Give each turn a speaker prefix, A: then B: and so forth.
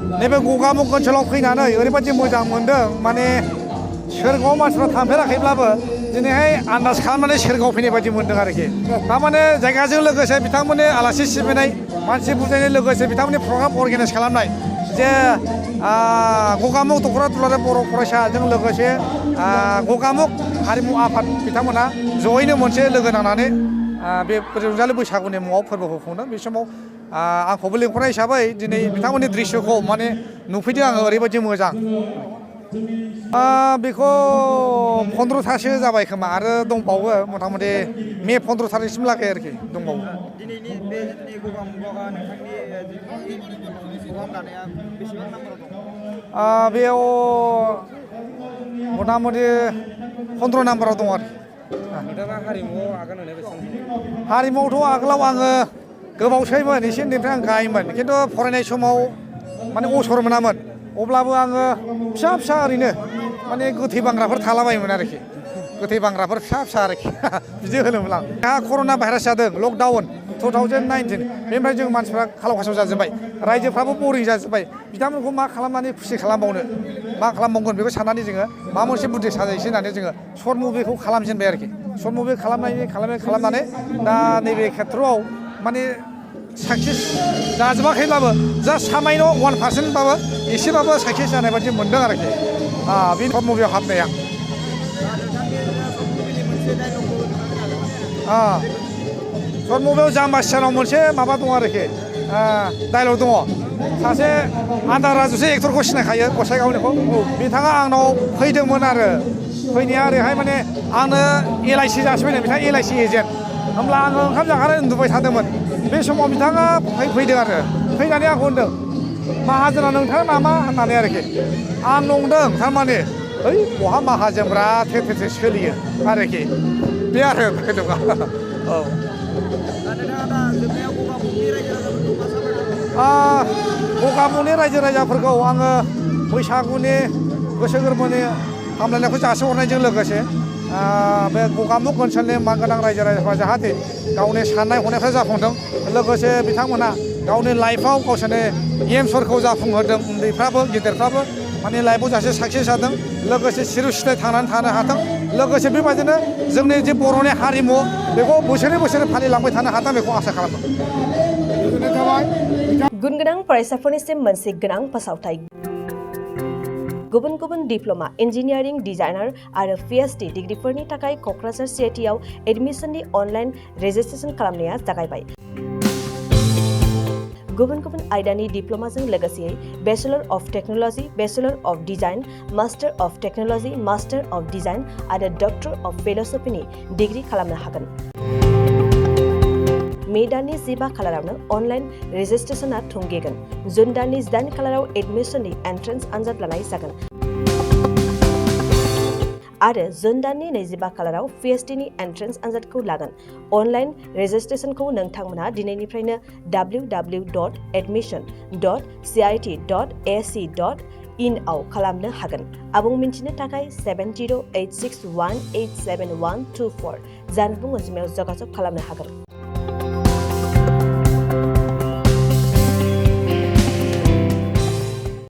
A: नैबे गगामुग ओनसोलाव फैनानै ओरैबायदि मोजां मोनदों माने सोरगोआव मानसिफ्रा थांफेराखैब्लाबो दिनैहाय आन्दाज खालामनानै सोरगोआव फैनाय बायदि मोनदों आरोखि थारमाने जायगाजों लोगोसे बिथांमोननि आलासि सिबिनाय मानसि बुजायनाय लोगोसे बिथांमोननि प्रग्राम अर्गानाइज खालामनाय जे गगामुग दख'रा दुलाराय बर' फरायसाजों लोगोसे गगामुग हारिमु आफाद बिथांमोना जयैनो मोनसे लोगो नांनानै बे रंजालि बैसागुनि मुङाव फोरबोखौ खुंदों बे समाव आंखौबो लिंहरनाय हिसाबै दिनै बिथांमोननि दृश्यखौ माने नुफैदों आङो ओरैबायदि मोजां बेखौ 15थासो जाबाय खोमा आरो दंबावो मथा मथि मे 15 थारिखसिम लागै आरोखि दंबावो
B: दिनैनि बे गगामुगआवहा नोंथांनि प्रग्राम लानाया बेसेबां नाम्बाराव दं
A: बेयाव मथा मथि 15 नाम्बाराव दं आरो
B: नोंथाङा हारिमुआव आगान होनाय बेसेबां
A: हारिमुआवथ' आगोलाव आङो गोबावसैमोन एसे उन्दैनिफ्राय आं गायोमोन खिन्थु फरायनाय समाव माने असर मोनामोन अब्लाबो आङो फिसा फिसा ओरैनो माने गोथै बांग्राफोर थालाबायोमोन आरोखि गोथै बांग्राफोर फिसा फिसा आरोखि बिदि होनोमोन आं दा कर'ना भाइरास जादों लकडाउन 2019 बेनिफ्राय जों मानसिफ्रा खालाव खासाव जाजोब्बाय रायजोफ्राबो बरिं जाजोब्बाय बिथांमोनखौ मा खालामनानै खुसि खालामबावनो मा खालामबावगोन बेखौ साननानै जोङो माबा मोनसे बुद्धि साजायसै होननानै जोङो सर्ट मुभिखौ खालामजेनबाय आरोखि सर्ट मुभि खालामनानै दा नैबे खेथ्रआव माने साक्सेस जाजोबाखैब्लाबो जास्ट सामायन' 1% एसेबाबो साक्सेस जानाय बायदि मोनदों आरोखि बे सर्ट मुभियाव हाबनाया सर्ट मुभियाव जाम्बा सियानाव मोनसे माबा दं आरोखि डायलग दङ सासे आन्दार राजुसो एक्टरखौ सिनायखायो गसाइगावनिखौ बिथाङा आंनाव फैदोंमोन आरो फैनाया ओरैहाय माने आंनो LIC जासिबायनो बिथाङा LIC एजेन्ट होमब्ला आङो ओंखाम जाखानानै उन्दुबाय थादोंमोन बे समाव बिथाङा फैदों आरो फैनानै आंखौ होनदों माहाजोना नोंथाङा नामा होननानै आरोखि आं नंदों थारमाने ओइ बहा माहाजोनब्रा थेर सोलियो आरोखि बे आरो खोथाया औ गगामुगनि रायजो राजाफोरखौ आङो बैसागुनि गोसो गोरबोनि हामलायनायखौ जासिहरनायजों लोगोसे बे गगामुग ओनसोलनि मानगोनां रायजो राजाफ्रा जाहाथे गावनि साननाय हनायफ्रा जाफुंथों लोगोसे बिथांमोना गावनि लाइफआव गावसोरनि एम्सफोरखौ जाफुंहोदों उन्दैफ्राबो गिदिरफ्राबो माने लाइफआव जाहाथे साक्सेस जादों लोगोसे सिरु सिथाय थांनानै थानो हाथों लोगोसे बेबायदिनो जोंनि जे बर'नि हारिमु बेखौ बोसोरै फालिलांबाय थानो हाथों बेखौ आसा खालामदों
C: गुन गोनां फरायसाफोरनिसिम मोनसे गोनां फोसावथाय गुबुन गुबुन डिप्ल'मा इन्जिनियारिं डिजाइनार आरो PhD डिग्रीफोरनि थाखाय क'क्राझार CITआव एडमिशननि अनलाइन रेजिस्ट्रेशन खालामनाया जागायबाय गुबुन गुबुन आयदानि डिप्ल'माजों लोगोसे bachelor of technology bachelor of design master of technology master of design आरो डक्टर अफ फिल'सफिनि डिग्री खालामनो हागोन मे दाननि 15 खालारावनो अनलाइन रेजिस्ट्रेशना थुंगेगोन जुन दाननि 8 खालाराव एडमिशननि एन्ट्रेन्स आनजाद लानाय जागोन आरो जुन दाननि 25 खालाराव PhDनि एन्ट्रेन्स आनजादखौ लागोन अनलाइन रेजिस्ट्रेशनखौ नोंथांमोना दिनैनिफ्रायनो www.admission.cit.ac.in आव खालामनो हागोन आबुं मिन्थिनो थाखाय 7086187124 जानबुं अनजिमायाव जगाजग खालामनो हागोन